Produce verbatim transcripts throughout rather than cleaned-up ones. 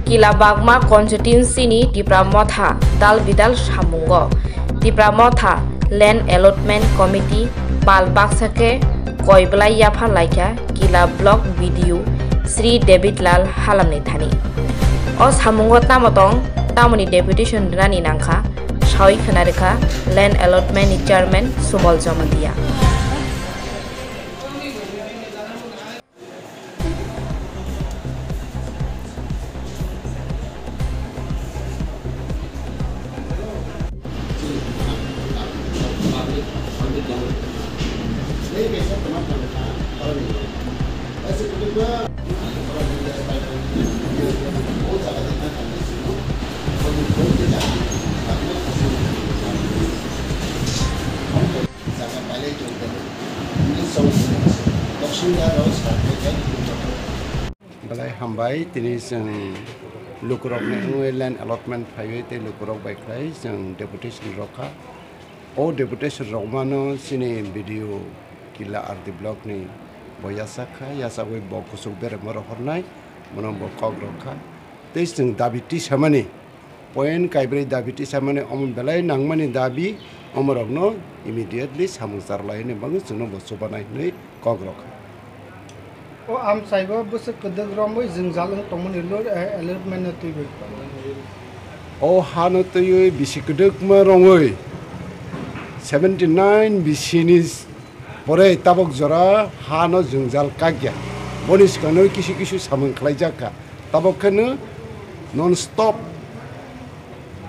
Kila Bagma constituency ni Tipra Motha dal bidal samungo Tipra Motha Land Allotment Committee pal baksa khe koi belai yapha laikha Kila Block B D O Sri David Lal Halam ni thani. O samungo tamo tong, tamoni deputation rwnani nangkha, sawi khna rwkha Land Allotment ni Chairman Subal Jamatia. Belai hambai, tini chwng lukurokni wngwi land allotment phaiwi tei lukurok bai khlai chwng deputation rwkha. O deputation rwmano chini B D O Kila R D block ni bo yachak kha, yachagwi bo kuchuk beremo rohornai, bono bo kok rwkha. Tei chwng dabi tisamani, point kaibrwi dabi tisamani, omo belai nangmani dabi, omorokno immediately samung charwlaini bagwi chwngno bo chubanai hwnwi kok rwkha. O amchaibo bwswk kwdwk romwi jwngjal wng tongmani lur, eh, allotment no twiwi. O hano twiwi bisi kwdwkma romwi seventy nine bisini pore tabok jora hano jwngjal kakya. Boni swkangno kisu kisu samung khlaijak kha. Tabok kheno non stop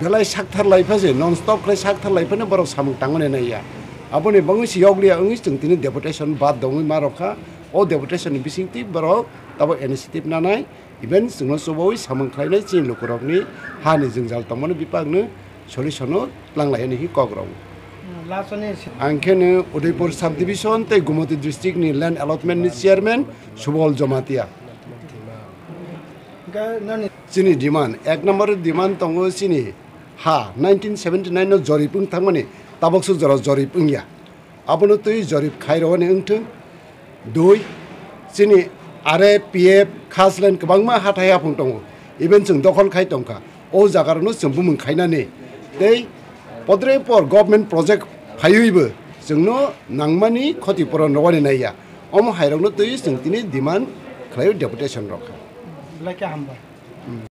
belai sakthar lai pha se, non stop khlai sakthar lai phano borok samung tangmani naiya. Aboni bagwi se yokliya wngwi chwng tini deputation bad dongwi ma rokha. O deputation ni bisingtwi borok tabok initiative nanai, even chwngno chubaui samung khlainai chini lukurokni hani jwngjal tongmani bipakno solution o tlanglai hwnwi kok rw. Last one is Ang kheno Udaipur subdivision tei Gumoti district ni land allotment ni chairman Subol Jamatia. Chini demand, ek number demand tongo chini ha nineteen seventy nine no jorib wng thangmani, tabok se jora jorib wngya. Abono twi jorib khairogani wngthwng. Dui, chini R A P F khaslen kwbangma hathai haphung tongo, even chwng dokhol khai tongkha. O jagarokno chwng bumung khainani tei podre por government project phaiwibo chwngno nangmani khoti puron rwani naiya. Omo hairokno twi chwng tini demand khlaio deputation rokha. Belai khe hambai.